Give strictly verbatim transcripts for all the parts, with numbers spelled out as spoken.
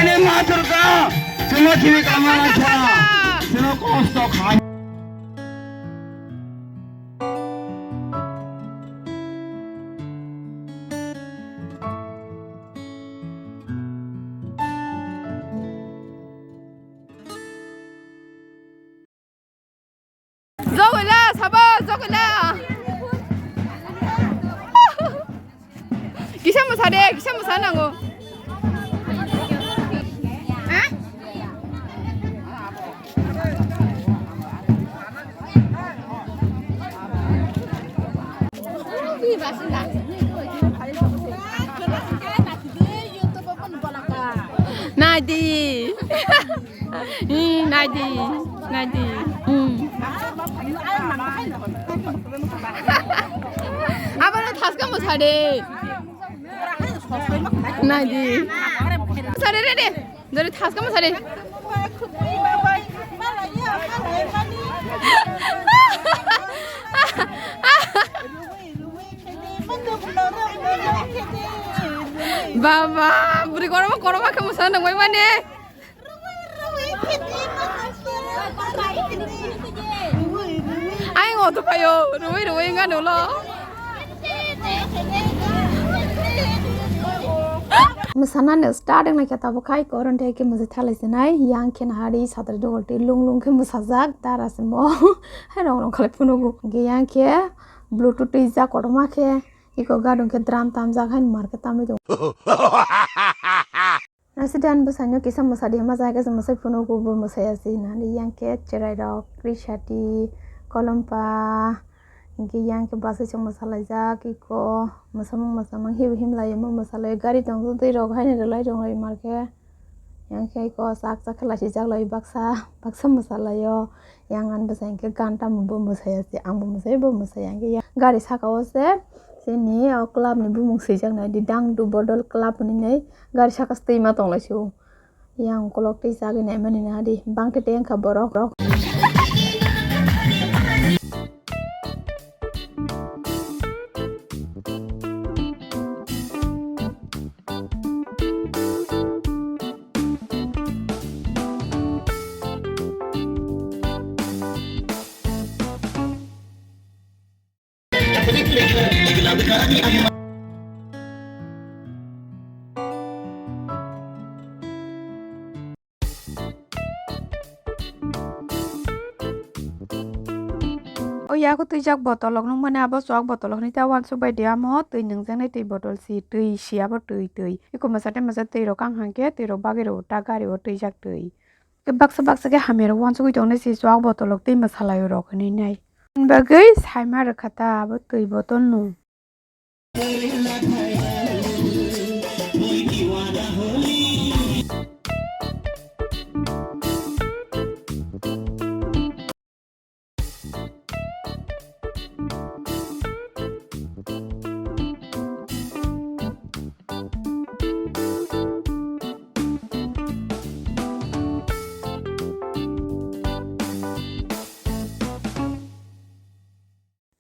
Ini matur ka, semua kiri kamar aja, semua kostok hanya. Jogwila, sabo, jogwila. Kisa mwsa de, kisa mwsa nango. Naidi. Hmm, naidi, naidi. Hmm. Abono thaska mwsa de. Naidi. Sare re de. Dore thaska mwsa de. Baba, bwrwi korokma, korokma khe mwsa nangbai mani. Ayang o to payo, rwi rwi wngkha nulo. Mwsanani start wngnaikhe tabuk khai koron thai khe mwsai thalai sinai yang khe nahari satri dogol twi lung lung khe mwsajak dara se mo hai rok rok khalai phunugo hwnkhe yang khe bluetooth twijak kotorma khe eko gadon khe drum tamjak haino mar khe tamwi tongo. Naisidi ani bwsaino kisa mwsadi hwnma jai khe se mwsai phunukgo bo mwsai ya se hwnna yang khe cherai rok Krisati, Kolompa, hinkhe yang khe bwsai chwng mwsalaijak eko mwsamung mwsamung hibu himlai omo mwsalaio gari tongthok twi rok haino rwlai rwlai mar khe yang khe eko chak chak khe laisijak lai baksa baksa mwsalaio. Yang ani bwsai hinkhe gan tamo bo mwsai ya se, ang bo mwsai bo mwsai ya. Hinkhe yang gari saka o se chini o club ni bumung swijak nai di Dangdu Bodol Club hinwi nai gari saka se twi ma tong lai se o. Yang ukolog twi chagwi nai mani na di bangkhe tei wngkha borok rok. O yago twijak botolok nung mani abo chuak botolok ni ta uansuk bai di amo twi nungjaknai twi botol si twi si abo twi twi eko mwsa tei mwsa twi rok kang hang khe twi rok bagwi rw ta gari o twijak twi. Baksa baksa khe hamya rok uansugwi tongnai se chuak botolok tei mwsalaio rok hinwi nai. Ani bagwi saima rwkha ta abo twi botol no.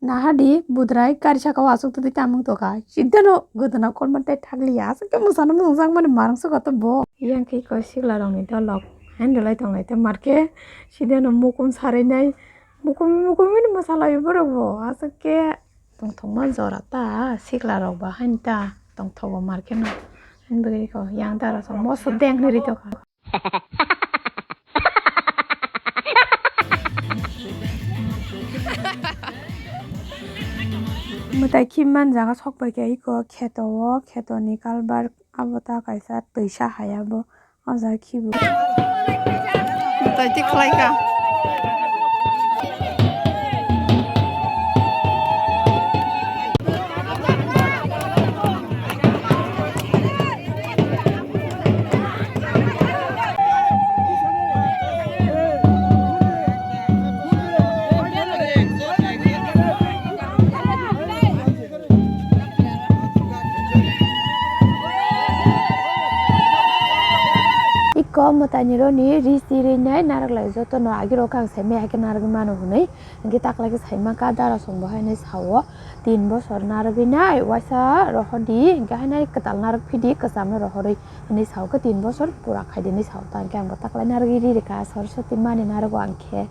Nahadi budrai gari saka o aswk twi tamung tokha. Sidano godona kolma tei thakliya. Aswk khe mwsano mwngjak mani marang sokha to bo. Yang khe ko sikla rokni dolok. Haino lai tonglai te marke. Sidano mukum sarinai. Mukum mukum ini mwsalaio borok bo. Aswk khe tongthokma jora ta sikla rok ba haino ta tongthogo marke no. Haino bagwi ko yang dara so moso deng hinwi ri tokha. Mwtai khibmani jaga sok pai khe iko kheto o, kheto ni kalbar abo ta kaisa twisa hai abo, o jaga khibi. Mwtai tik khlai kha. Iko Mwtaini roni ri si rinai narwk lai jotono agiro khe ang saimaya khe narwgwi mano hwnwi. Hwnkhe taklai khe saima kha dara song bo haino sao tin bosor narwgwi nai waisa rohordi hwnkhe haino kwtal narwk phidi kwcham no rohorwi hwnwi sao khe tin bosor pura khaidi hwnwi sao ta hwnkhe ang bo taklai narwgwi ri rikha Saraswati mani narwgo ang khe.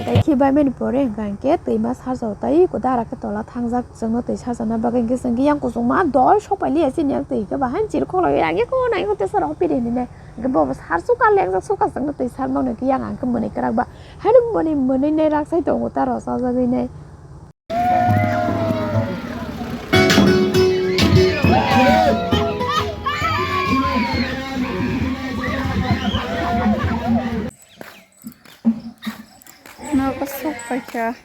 Tei khibaimani pore hwnkha hwnkhe twima sarjao tei kodara khe tola thangjak chwngno twi sarjakna bagwi hwnkhe chwngkhe yang kuchukma dol sokpai liya chini yang twi hwnkhe bahai chirikhok laiwi yang eko nang eko tesa rok piri hinwi nai hwnkhe bobo sar suka lengjak suka chwngno twi sarmani hwnkhe yang ang khe mwnwi kwrak ba haino mwnwi mwnwi nai raksai tongo ta rosajagwi nai. Nogo sok paikha,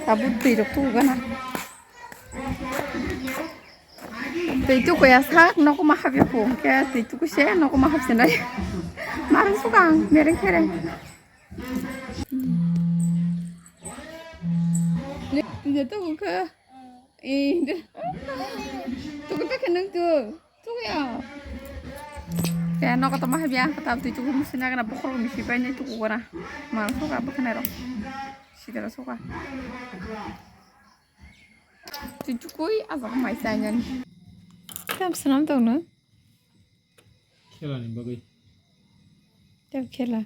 tabuk twi rok tubu gana. Twi tukuya sak nogo ma hapya po, hwnkhe twi tuku se nogo ma hapsinai. Marung sukang, mereng khereng. Tuku khe, tuku ta khe nung tu. Tukuya. Te nogo tongma hai biya kata twi tuku musi nagana bokhorok misi pai nai tuku gana. Mal soka bwkhanai rok. Sidera soka. Twi tukui ajak mai sai nani. Tam swnam tong no. Khela ni bagwi. Tam khela.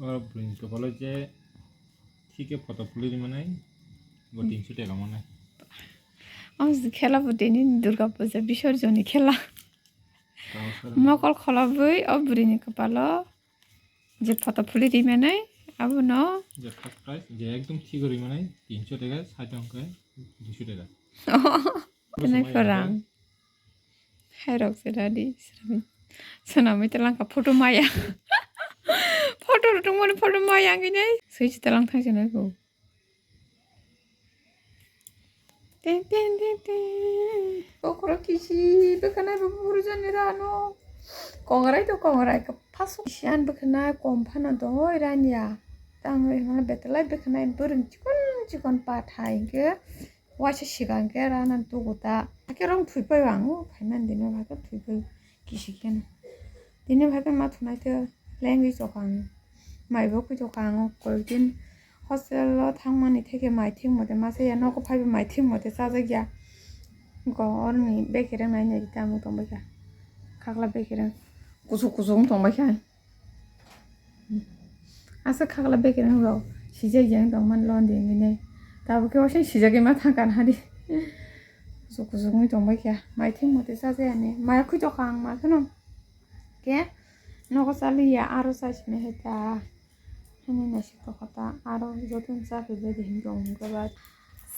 Oro bwrwini kopalo je thike photo puli ri manai, bo tinso teka manai. O khela bo tini Durga Puja Bisorjoni khela. Tamo sara. Mokol kholobwi o bwrwini kopalo je photo puli ri manai, abono. Je first prize, je ekdom thik ri manai, tinso teka, side hwnkhe duiso teka. Tini khorang. Hai rok se dadi, swnamwi, swnamwi ta langkha photo maya. Photo rwtwngmani photo maya wngwi nai. Swi se ta lang thang se nai bo. Ten, ten, ten, ten. Kokoro kisi bwkhanai bo burjani rano. Kongrai to kongrai kwpha sok. Kisi ani bwkhanai kom phano doi ranya. Tangwi hwnla betalai bwkhanai bwrwng chikon chikon pathai hwnkhe. Waisa sigang khe rana tugu ta. Hakhe rong thwi pai ang o, phaimani dino hakhe thwi pai kisi kheno. Dino hakhe ma thunai khe lengwi chokha ang. Mai bo kwi chokha ang o, koyekdin hostel o thangmani theke mai thik mote ma saya, nogo phaibo mai thik mote chajak ya. Go oroni bekereng nai nai tamo tong bai kha. Khakla bekereng kuchuk kuchuk wng tong bai kha. Asa khakla bekereng rok sijak yang tong man lon di hinwi nai. Tabuk khe waisa sijagwi ma thang kan hari. Kusuk kusuk wngwi tong bai kha. Mai thik mote cha jaya ni. Mai khwi tokha ang ma kheno. Khe nogo cha liya aro cha sini hai ta. Hani naisik tokha ta aro jotono cha phai bai di hinwi tong hinkhe ba.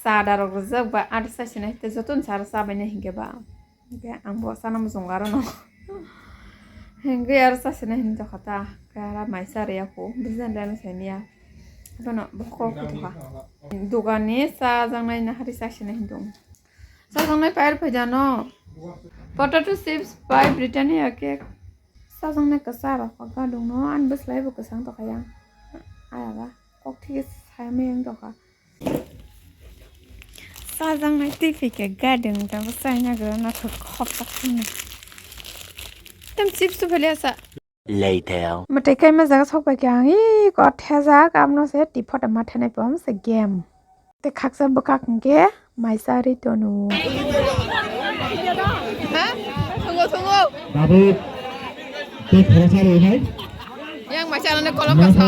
Cha da rok rijak ba aro cha sini hai ta jotono cha aro cha bai nai hinkhe ba. Hingke ang bo sana muchungo aro no. Hingke aro chasina hin tokha ta. Kara mai chari ya ko. Buji jan le ano sai miya. Abono bokol kutuka. Dogani chajaknai nahari chasina hin tong. Chajaknai pair phaijano. Potato chips pai Britannia cake. Chajaknai kwcharo gadung no. Ani bwslai bo kwchang tokha yang. Ayaga. Kok thik sai meyang tokha. Chajaknai twi phaikha gadung tabuk chaina gwnang naithok khopjak thangna. Tam chips tu phali asa. Later. Mwtai kaima jaga sok paikha ang iko thejak abono se twi photo ma thenai pom se game. Tei khaksa bwkhak hwnkhe mai charwi tono. Ha? Thungo thungo. Babu tei khoroksa rwnai. Yang mai charwna kolom kasa.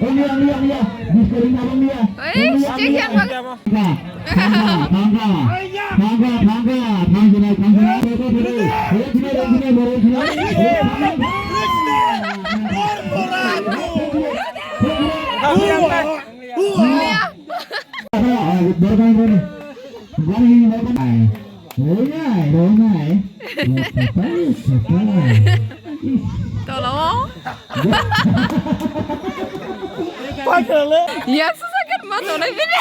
Ongya, ongya, ongya. Mister Ongya, ongya. Ei, ongya, stay ongya. Here, man. Thangka, thangka, thangka, thangka, thangka, thangka, thangka, thangka, thangka, thangka, thangka, thangka, thangka, thangka. Tolo o. Yak susa kan ma tonai bini.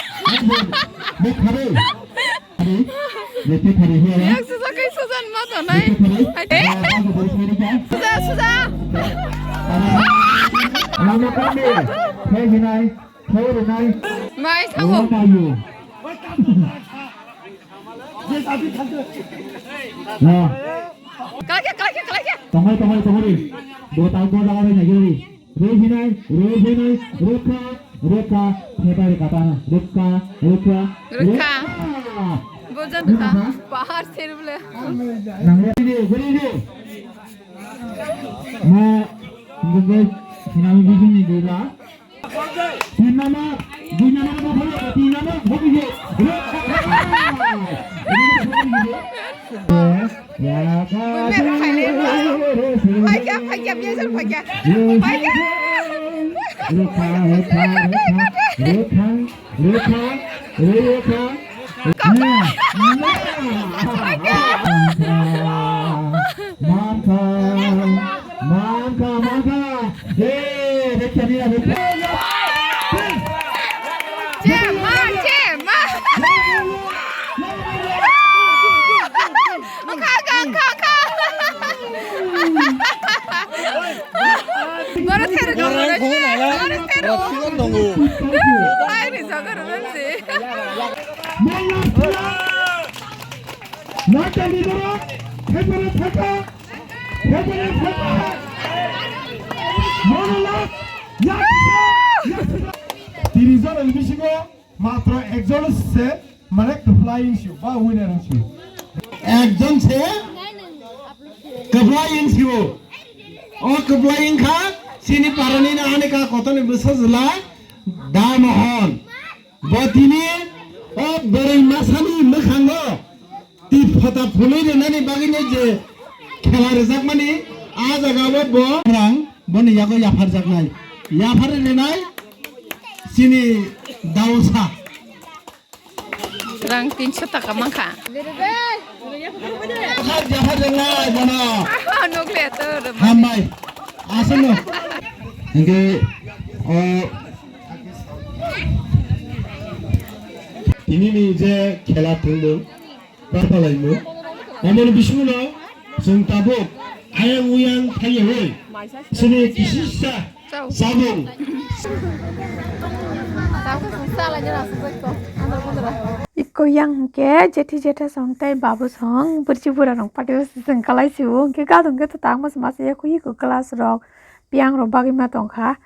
Yak susa kai susan ma tonai. Eh? Susa, susa. Mai sango. Kalakhe, kalakhe, kalakhe. Tongai, tongai, tongai. Bo tang bo jaga bai nai gari. Rui hinai, rui hinai, rukha, rukha, thepai rukha ta, rukha, rukha, rukha. Bojan rukha. Bahar ser bole. Nang rui de, rui de. Ma, ngai, hinami bikin ni dula. Tin number, dui number, dua puluh, tiga number, satu je. Ini satu je. Ya, ya, Bumi rok khaile. Phaikya, phaikya, biajar phaikya. Phaikya. Rukha, rukha, rukha, rukha, rukha, rukha. Manka, manka, manka. Eh, rekya dia, rekya. Che, ma, che, ma. Kha, kha, kha, kha. Boro thero, boro thero. Ai, ri, jogor, si. Manya pula, manya lidera, hepere thaka, hepere thaka. Mono lak, yaksa, yaksa. Tiris jon ni bisingo matro ekjon se, mane kwplai wngsi, ba winner wngsi. Ekjon se kwplai wngsi o. O kwplai wngkha, chini parani na ani ka kotoni bwsa jwla, Da Mohon. Bo tini o bwrwi masani mwkhango twi phota phunwi rwnani bagwino je khela rwjakmani, a jagao bo rang boni yago yapharjaknai, yapharwi rwnai chini dausa. Rang tinso taka mankha. Yapharjaknai bono. Nukle to. Hambai. Aswkno. Hingke o Tinini je khela thwngmung, barpalaimung, omoni bisingno chwng tabuk ayang uyang thaiyawi chini kisisa chabung. Iko yang hingke jethi jetha song tei babu song, bwrchi bura rok party o se chwng kalai sio, hingke gadong khe to tangma se masa ya kho iko class rok, piyang rok bagwi ma tongkha.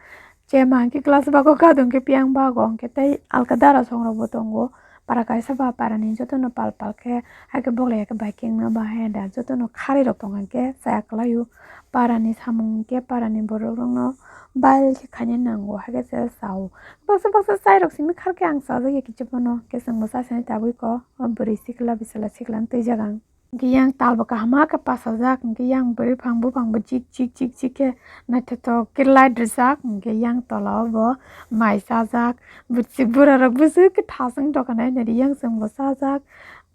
Che ma hwnkhe class bago gadong khe piyang bago hwnkhe tei alka dara songrokbo tongo. Para kaisa ba parani jotono pal pal khe, haikhe boklai ya khe bai kengma ba he da jotono kharwi rok tong kha hwnkhe chaya kwlaio. Parani samung hwnkhe parani borok rokno bail khe khaina nango, haikhe se chao. Baksa baksa chai rok simi kharkhe ang chajak ya kichu phano, hwnkhe chwngbo chasani tabwi ko, o bwrwi sikla bisala sikla wng twijak ang. Hwnkhe yang talbo kaham khe pasajak, hwnkhe yang bwrwi phang buphang bo chik chik chik chik khe naithothok khe light rijak, hwnkhe yang tola o bo mai chajak, bwswk bura rok bwswk khe thasung dokanai nai yang chwngbo chajak,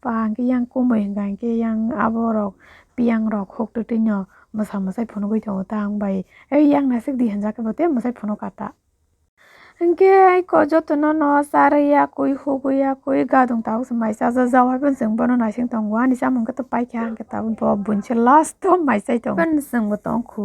ba hwnkhe yang kumui hwnkha hwnkhe yang abo rok piyang rok huk twtwi no mwsa mwsai phunugwi tongo ta ang bai, ei yang naisik di hwnjak khe bo tei mwsai phunuk kha ta. Hwnkhe aiko jotono no charwi yakwi hugwi yakwi gadung tabuk se mai chaja jau hai phano chwng bono naising tongo ani chamung khe to paikha hwnkhe tabuk bo buini se last o mai chai tongo chwngbo tongkhu.